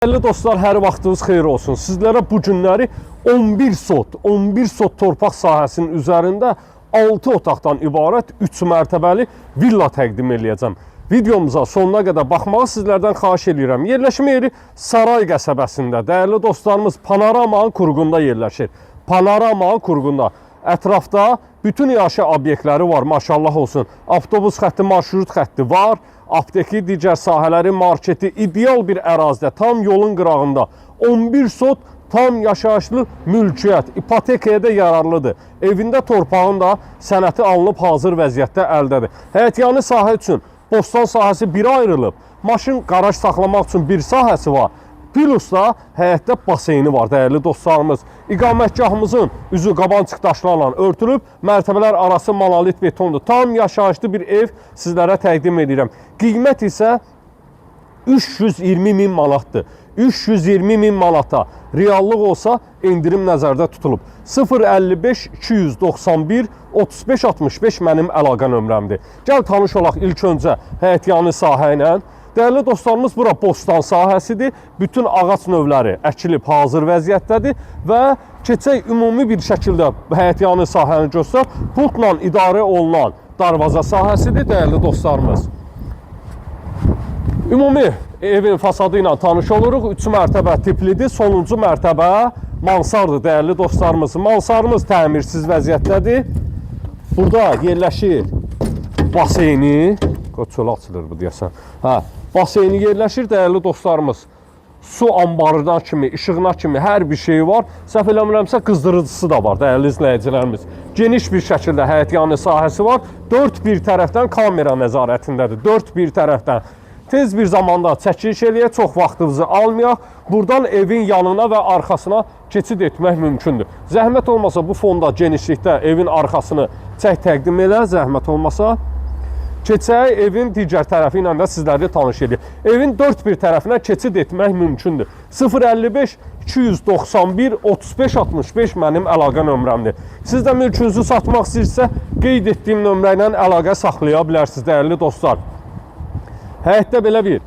Dəyərli dostlar, hər vaxtınız xeyir olsun. Sizlərə bu günləri 11 sot, 11 sot torpaq sahəsinin üzərində 6 otaqdan ibarət 3 mərtəbəli villa təqdim eləyəcəm. Videomuza sonuna qədər baxmağı sizlərdən xahiş eləyirəm. Yerləşmə yeri Saray qəsəbəsində. Dəyərli dostlarımız, Panoramanın qurğunda yerləşir. Panoramanın qurğunda. Ətrafda bütün yaşa obyektləri var, maşallah olsun. Avtobus xətti, marşrut xətti var. Apteki, digər sahələri, marketi ideal bir ərazidə, tam yolun qırağında. 11 sot tam yaşayışlı mülkiyyət, ipotekaya da yararlıdır. Evində torpağın da sənəti alınıb hazır vəziyyətdə əldədir. Həyətyanı sahə üçün bostan sahəsi birə ayrılıb. Maşın qaraj saxlamaq üçün bir sahəsi var. Plus da həyətdə baseyni var dəyərli dostlarımız. İqamətgahımızın üzü qabançıq daşlarla örtülüb, mərtəbələr arası monolit betondur. Tam yaşayışlı bir ev sizlərə təqdim edirəm. Qiymət isə 320 min manatdır. 320 min manata reallıq olsa endirim nəzərdə tutulub. 055 291 35 65 mənim əlaqə nömrəmdir. Gəl tanış olaq ilk öncə həyətyanı sahə ilə. Dəyərli dostlarımız, bura bostan sahəsidir. Bütün ağac növləri əkilib hazır vəziyyətdədir və keçək ümumi bir şəkildə həyətyanı sahəni göstər. Pultla idarə olunan darvaza sahəsidir, dəyərli dostlarımız. Ümumi evin fasadı ilə tanış oluruq. 3 mərtəbə tiplidir. Sonuncu mərtəbə mansardır, dəyərli dostlarımız. Mansarımız təmirsiz vəziyyətdədir. Burada yerləşir baseyni. Qoy çölə açılır bu deyəsən. Hə, baseyni yerləşir, dəyərli dostlarımız. Su anbarına kimi, işığına kimi hər bir şeyi var. Səhv eləmirəmsə qızdırıcısı da var, dəyərli izləyicilərimiz. Geniş bir şəkildə həyətyanı sahəsi var. Dörd bir tərəfdən kamera nəzarətindədir. Dörd bir tərəfdən. Tez bir zamanda çəkiliş eləyək, çox vaxtınızı almayaq. Buradan evin yanına və arxasına keçid etmək mümkündür. Zəhmət olmasa bu fonda genişlikdə evin arxasını çək təqdim elə, zəhmət olmasa. Keçək evin digər tərəfi ilə də sizləri tanış edək. Evin dörd bir tərəfinə keçid etmək mümkündür. 055 291 35 65 mənim əlaqə nömrəmdir. Siz də mülkünüzü satmaq istəyirsinizsə, qeyd etdiyim nömrə ilə əlaqə saxlaya bilərsiniz, dəyərli dostlar. Həyətdə belə bir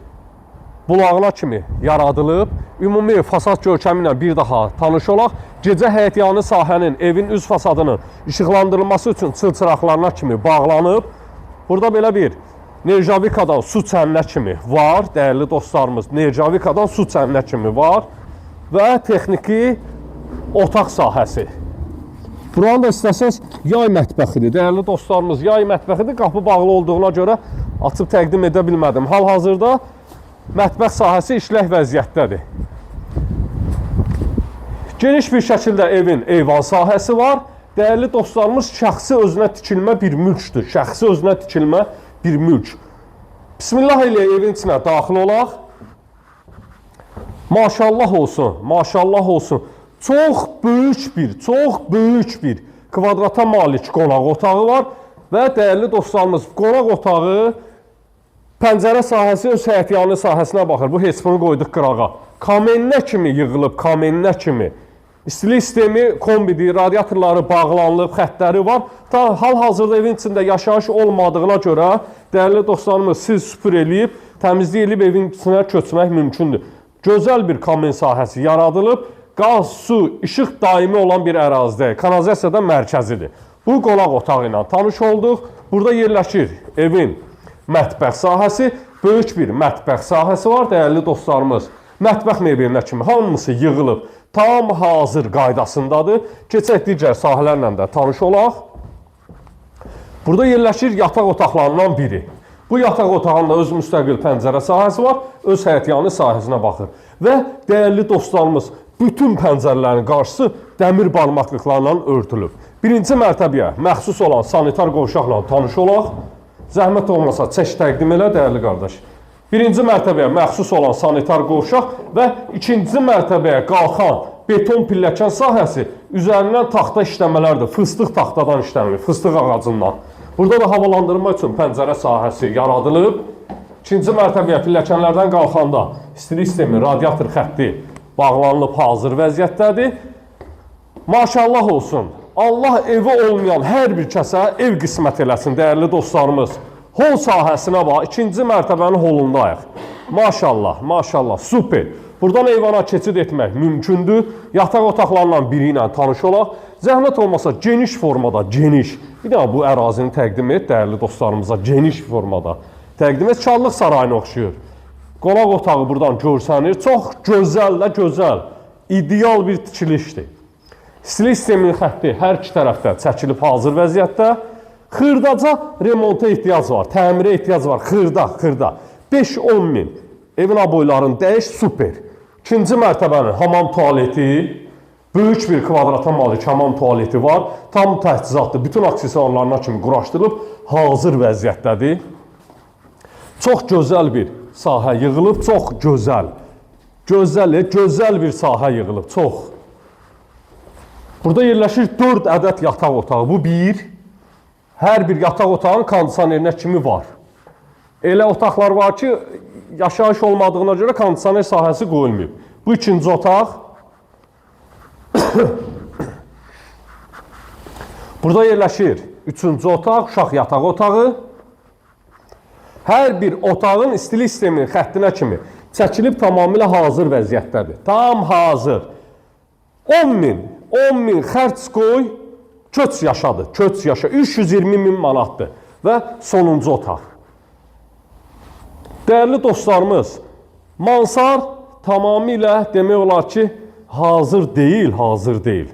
bulağına kimi yaradılıb. Ümumi fasad görkəmi ilə bir daha tanış olaq. Gecə həyətyanı sahənin, evin üz fasadının işıqlandırılması üçün çılçıraqlarına kimi bağlanıb. Burada belə bir Nerjavikadan su çəninə kimi var, dəyərli dostlarımız. Nerjavikadan su çəninə kimi var və texniki otaq sahəsi. Buranın da istəsəniz yay mətbəxidir. Dəyərli dostlarımız, yay mətbəxidir. Qapı bağlı olduğuna görə açıb təqdim edə bilmədim. Hal-hazırda mətbəx sahəsi işlək vəziyyətdədir. Geniş bir şəkildə evin eyvan sahəsi var. Dəyərli dostlarımız, şəxsi özünə tikilmə bir mülkdür. Şəxsi özünə tikilmə bir mülk. Bismillah eləyək, evin içinə daxil olaq. Maşallah olsun, maşallah olsun. Çox böyük bir, çox böyük bir kvadrata malik qonaq otağı var və dəyərli dostlarımız, qonaq otağı pəncərə sahəsi öz həyətyanı sahəsinə baxır. Bu heç bunu qoyduq qırağa. Kameninə kimi yığılıb, kameninə kimi. İstilik sistemi kombidir, radiatorları bağlanılıb, xəttləri var. Ta hal-hazırda evin içində yaşayış olmadığına görə, dəyərli dostlarımız, siz süpür eləyib, təmizlik eləyib evin içinə köçmək mümkündür. Gözəl bir kamin sahəsi yaradılıb. Qaz, su, işıq daimi olan bir ərazidə, kanalizasiya da mərkəzidir. Bu qonaq otağı ilə tanış olduq. Burada yerləşir evin mətbəx sahəsi, böyük bir mətbəx sahəsi var, dəyərli dostlarımız. Mətbəx mebelinə kimi hamısı yığılıb, tam hazır qaydasındadır. Keçək digər sahələrlə də tanış olaq. Burada yerləşir yataq otaqlarından biri. Bu yataq otağında öz müstəqil pəncərə sahəsi var, öz həyətyanı sahəsinə baxır. Və dəyərli dostlarımız, bütün pəncərələrin qarşısı dəmir barmaqlıqlarla örtülüb. Birinci mərtəbəyə məxsus olan sanitar qovşaqla tanış olaq. Zəhmət olmasa çək təqdim elə, dəyərli qardaş. Birinci mərtəbəyə məxsus olan sanitar qovşaq və ikinci mərtəbəyə qalxan beton pilləkən sahəsi üzərindən taxta işləmələrdir. Fıstıq taxtadan işlənir, fıstıq ağacından. Burada da havalandırma üçün pəncərə sahəsi yaradılıb. İkinci mərtəbəyə pilləkənlərdən qalxanda istilik sistemi, radiator xətti bağlanılıb hazır vəziyyətdədir. Maşallah olsun. Allah evi olmayan hər bir kəsə ev qismət eləsin, dəyərli dostlarımız. Hol sahəsinə bax, ikinci mərtəbənin holundayıq. Maşallah, maşallah, super. Buradan eyvana keçid etmək mümkündür. Yataq otaqlarından biri ilə tanış olaq. Zəhmət olmasa geniş formada, geniş. Bir dənə bu ərazini təqdim et dəyərli dostlarımıza geniş formada. Təqdim et. Çarlıq sarayına oxşuyur. Qonaq otağı buradan görsənir. Çox gözəl də gözəl. İdeal bir tikilişdir. Stilik sisteminin xətti hər iki tərəfdə çəkilib hazır vəziyyətdə. Xırdaca remonta ehtiyac var, təmirə ehtiyac var. Xırda, xırda. 5-10 min. Evin aboylarını dəyiş super. İkinci mərtəbənin hamam tualeti, böyük bir kvadrata malik hamam tualeti var. Tam təchizatlı, bütün aksesuarlarına kimi quraşdırılıb hazır vəziyyətdədir. Çox gözəl bir sahə yığılıb, çox gözəl. Gözəl, gözəl bir sahə yığılıb, çox. Burada yerləşir 4 ədəd yataq otağı. Bu bir. Hər bir yataq otağının kondisionerinə kimi var. Elə otaqlar var ki, yaşayış olmadığına görə kondisioner sahəsi qoyulmayıb. Bu ikinci otaq. Burada yerləşir üçüncü otaq, uşaq yataq otağı. Hər bir otağın istilik sisteminin xəttinə kimi çəkilib tamamilə hazır vəziyyətdədir. Tam hazır. 10 min, 10 min xərc qoy, köç yaşadı, köç yaşa. 320 min manatdır və sonuncu otaq. Dəyərli dostlarımız, Mansar tamamilə demək olar ki, hazır deyil, hazır deyil.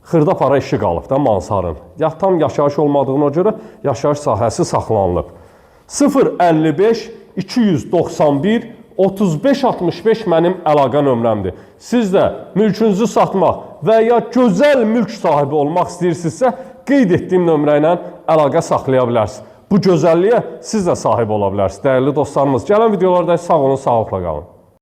Xırda para işi qalıb da Mansarın. Ya tam yaşayış olmadığına görə yaşayış sahəsi saxlanılıb. 055 291 35 65 mənim əlaqə nömrəmdir. Siz də mülkünüzü satmaq və ya gözəl mülk sahibi olmaq istəyirsinizsə, qeyd etdiyim nömrə ilə əlaqə saxlaya bilərsiniz. Bu gözəlliyə siz də sahib ola bilərsiniz. Dəyərli dostlarımız, gələn videolarda sağ olun, sağlıqla qalın.